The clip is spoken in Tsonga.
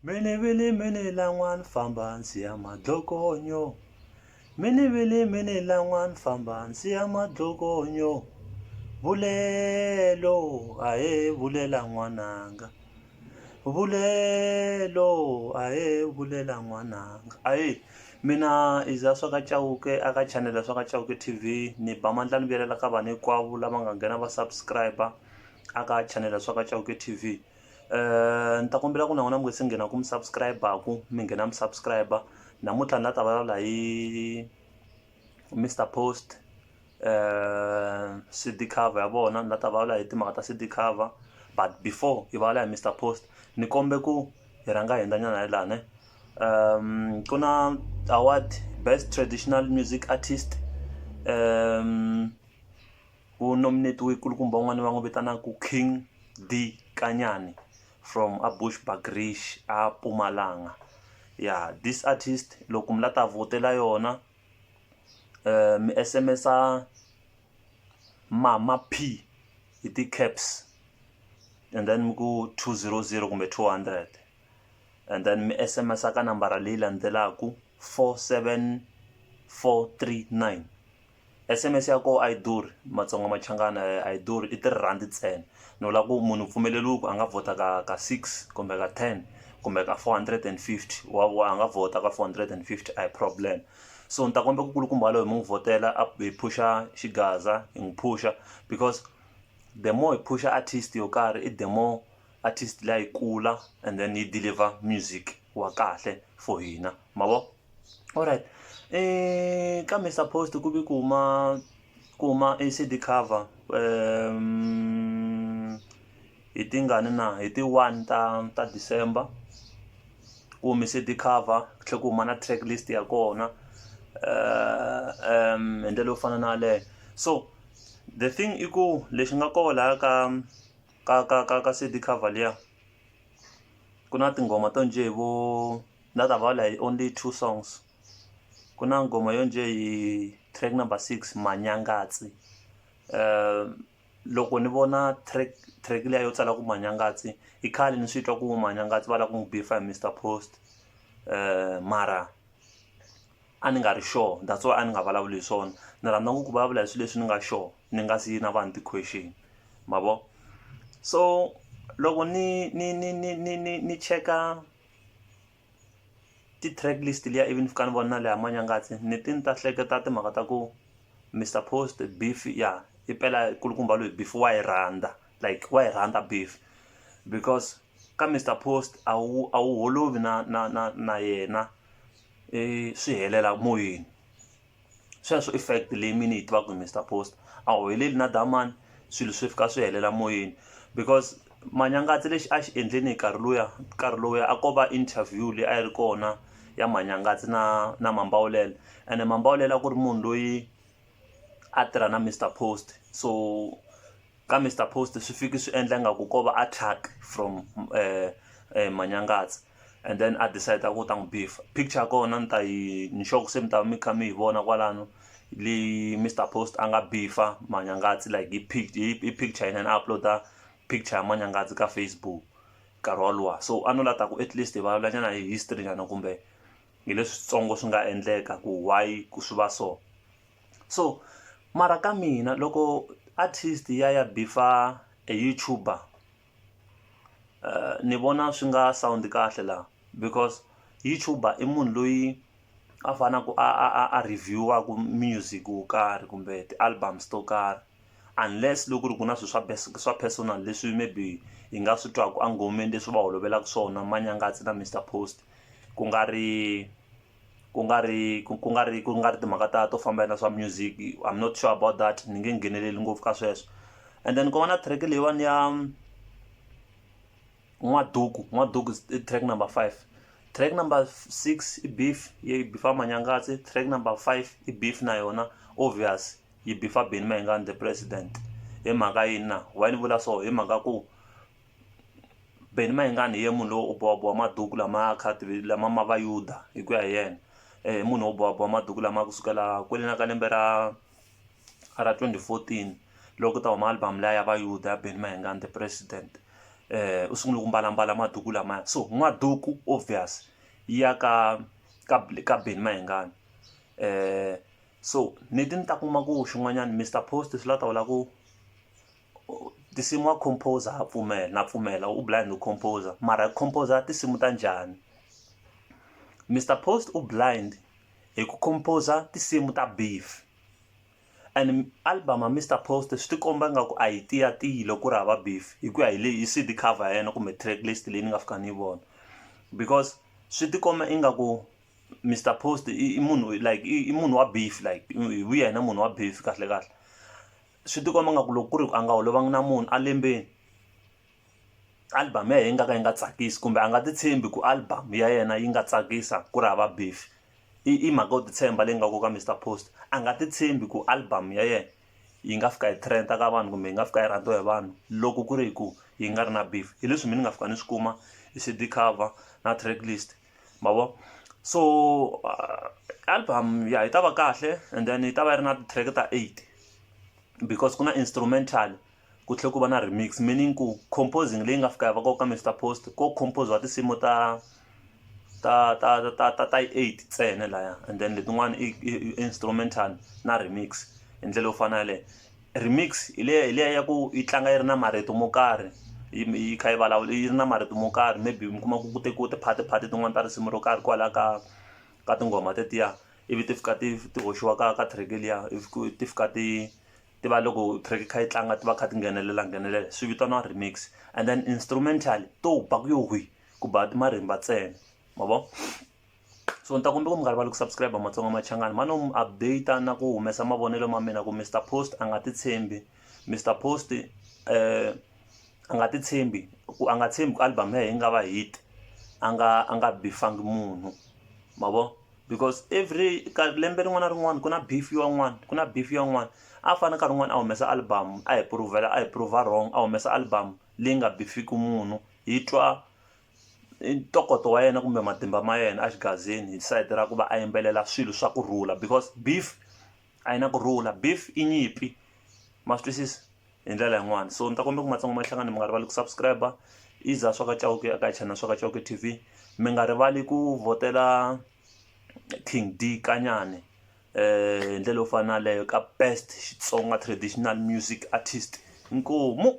Mini vili mini la n'wana famba nsiya madlokonyo mini vili mini la n'wana famba nsiya madlokonyo vulelo ahee vulela n'wananga vulelo ahee vulela n'wananga ahee mina iza swa ka Chauke aka channel ya swa ka Chauke T_V ni ba mandla ni vuyelela ka vanhu hinkwavo lava nga nghena va subscribe aka channel ya swa ka Chauke T_V. Ni ta kombela ku na n'wina mi nga se nghena ku mi subscribe-ku mi nghena mi subscribe namuntlha ni la ta vulavula hi Mister Post C_D cover ya vona ni la ta vulavula hi timhaka ta C_D cover but before hi vulavula hi Mister Post ni kombe ku hi rhanga hi hundza nyana hi la ne ku na award best traditional music artist Ku nominate-iwe nkulukumba un'wana va n'wi vitanaka King D Kanyane from a Bushbuckridge a Mpumalanga ya this artist loko mi la ta vhotela yona mi S_M_S-a mama P hi ti-caps and then mi ku 200 kumbe 200 and then mi S_M_S-a ka nambara leyi landzelaka 47439. S_M_S ya koho a yi durhi Matsonga Machangana a yi durhi i tirhandi ntsena ni vula ku munhu u pfumeleriwi ku a nga vhota ka ka six kumbe ka ten kumbe ka 450 wa a nga vhota ka 450 a hi problem so ni ta kombela ku kulukumba yaloye mi n'wi vhotela a hi phusha xigaza hi n'wi phusha because the more hi phusha artist yo karhi i the more artist liya yi kula and then yi deliver music wa kahle for hina ma vo. Alright ka Mister Post ku vi ku huma ku huma e C_D cover hi tingani na hi ti one ta ta December ku hume C_D cover ku tlhela ku huma na track list ya kona hi ndlela yo fana na yaleyo so the thing i ku lexi nga kona lahaya ka ka ka ka ka C_D cover liya ku na tinghoma to njhe hi vo. Na ta vulavula hi only two songs ku na nghoma yo njhe hi track number 6 Manyangatsi loko ni vona track track liya yo tsala ku Manyangatsi i khale ni swi twa ku Manyangatsi va lava ku n'wi beef-a hi Mister Post mara a ni nga ri sure that's why a ni nga vulavuli hi swona ni rhandza ngopfu ku vulavula hi swilo leswi ni nga sure ni nga siyi na vanhu ti-question ma vo so loko ni ni ni ni ni ni ni cheka ti-track list liya ivi ni fika ni vona na leya Manyangatsi ni te ni ta hleketa timhaka ta ku Mister Post beef ya i pela kulukumba loyi beef wa yi rhandza like wa yi rhandza beef because ka Mister Post a wu a wu holovi na na na na yena swi helela moyeni. Sweswo i fact leyi mina ni yi tivaka hi Mister Post a wu heleli na damani swilo swi fika swi helela moyeni because Manyangatsi lexi a xi endleni hi nkarhi luya nkarhi lowuya a ko va interview leyi a yi ri kona ya Manyangatsi na na Mambawulela ene Mambawulela a ku ri munhu loyi a tirha na Mister Post so ka Mister Post swi fiki swi endla nga ku ko va attack from Manyangatsi and then a decide ku ta n'wi beef picture ya kona ni ta yi ni sure ku se mi ta va mi kha mi yi vona kwalano leyi Mister Post a nga beef-a Manyangatsi like hi hi picture yena a upload-a picture ya Manyangatsi ka Facebook nkarhi woluwa so a no la ta ku at least hi vulavula nyana hi history nyana kumbe hi leswitsongo swi nga endleka ku why ku swi va so. So mara ka mina loko artist ya ya beef-a a YouTuber ni vona swi nga sound kahle la because YouTuber i munhu loyi a fanaku a a a review-aku music wo karhi kumbe ti-albums to karhi unless loko ku ri ku na swilo swa swa personal leswi maybe hi nga swi twaku engomeni leswi va holovelaka swona Manyangatsi na Mister Post ku nga ri ku nga ri ku nga ri ku nga ri timhaka ta to famba na swa music I'm not sure about that ni nge ngheneleli ngopfu ka sweswo and then ku va na track leyiwani ya N'waduku N'waduku i track number 5 track number 6 i beef yi beef-a Manyangatsi track number 5 i beef na yona obvious yi beef-a Benny Mayengani the president hi mhaka yini na why ni vula so hi mhaka ku Benny Mayengani hi ye munhu loyi o bohaboha maduku lama kha lama ma va yuda hi ku ya hi yena i munhu wo bohaboha maduku lama kusukela kwale na ka lembe ra ra 2014 loko ku ta huma album liya ya va yuda ya Benny Mayengani the president. U sungule ku mbalambala maduku lamaya so N'waduku obvious yi ya ka ka ka Benny Mayengani so ni ti ni ta kuma ku xin'wanyana Mister Post swi la ta vula ku tinsimu wa composer ha pfumela na pfumela u blind u composer mara composer tinsimu ta njhani Mister Post u blind hi ku composer tinsimu ta beef and album ya Mister Post swi tikomba nga ku a yi tiyatiyi loko ku ri hava beef hi ku ya hi leyi hi C_D cover ya yena kumbe track list leyi ni nga fika ni yi vona because swi tikomba ingaku Mister Post i munhu like i munhu wa beef like hi vu yena munhu wa beef kahle kahle swi tikomba nga ku loko ku ri ku a nga holovanga na munhu a lembeni album ya yena yi nga ka yi nga tsakisi kumbe a nga ti tshembi ku album ya yena yi nga tsakisa ku ri hava beef i mhaka yo titshemba leyi nga ku ka Mister Post a nga ti tshembi ku album ya yena yi nga fika yi trend-a ka vanhu kumbe yi nga fika yi rhandziwa hi vanhu loko ku ri hi ku yi nga ri na beef hi leswi mina ni nga fika ni swi kuma hi C_D cover na track list ma vo so album ya yi ta va kahle and then yi ta va yi ri na ti-track ta 8 because ku na instrumental ku tlhela ku va na remix meaning ku composing leyi nga fika yi va ka Mister Post ko compose-iwa tinsimu ta ta ta ta ta ta 8 ntsena laya and then letin'wana i instrumental na remix hi ndlela yo fana yaleyo remix hi liya hi liya ya ku yi tlanga yi ri na marito mo karhi yi kha yi vulavula yi ri na marito mo karhi maybe mi kuma ku ku tekiwe ti-part part tin'wani ta risimu ro karhi kwala ka ka tinghoma tetiya ivi ti fika ti ti hoxiwa ka ka track liya ivi ti fika ti ti va loko track yi kha yi tlanga ti va kha ti nghenelela nghenelela swi vitaniwa remix and then instrumental to ba ku yo hwi ku ba marimba ntsena ma vo so ni ta kombela ku mi nga rivali ku subscribe Matsonga Machangani ma no mi update na ku humesa mavonelo ma mina ku Mister Post a nga ti tshembi Mister Post a nga ti tshembi ku a nga tshembi ku album ya yena yi nga va hit a nga a nga bifangi munhu ma vo because every ka lembe rin'wana na rin'wana ku na beef ya un'wana ku na beef ya un'wana a fane nkarhi wun'wani a humesa album a hi prove-la a hi prove wrong a humesa album leyi nga bifiki munhu hi twa ntokoto wa yena kumbe matimba ma yena exigazini hi sayiti ra ku va a yimbelela swilo swa kurhula because beef a yi na kurhula beef i nyimpi ma swi twisisa hi ndlela yin'wani so ni ta kombela ku Matsonga ma hlangana mi nga rivali ku subscribe iza swa ka Chauke eka channel swa ka Chauke T_V mi nga rivali ku vhotela King D Kanyane hi ndlela yo fana na yaleyo ka best Xitsonga traditional music artist inkomu.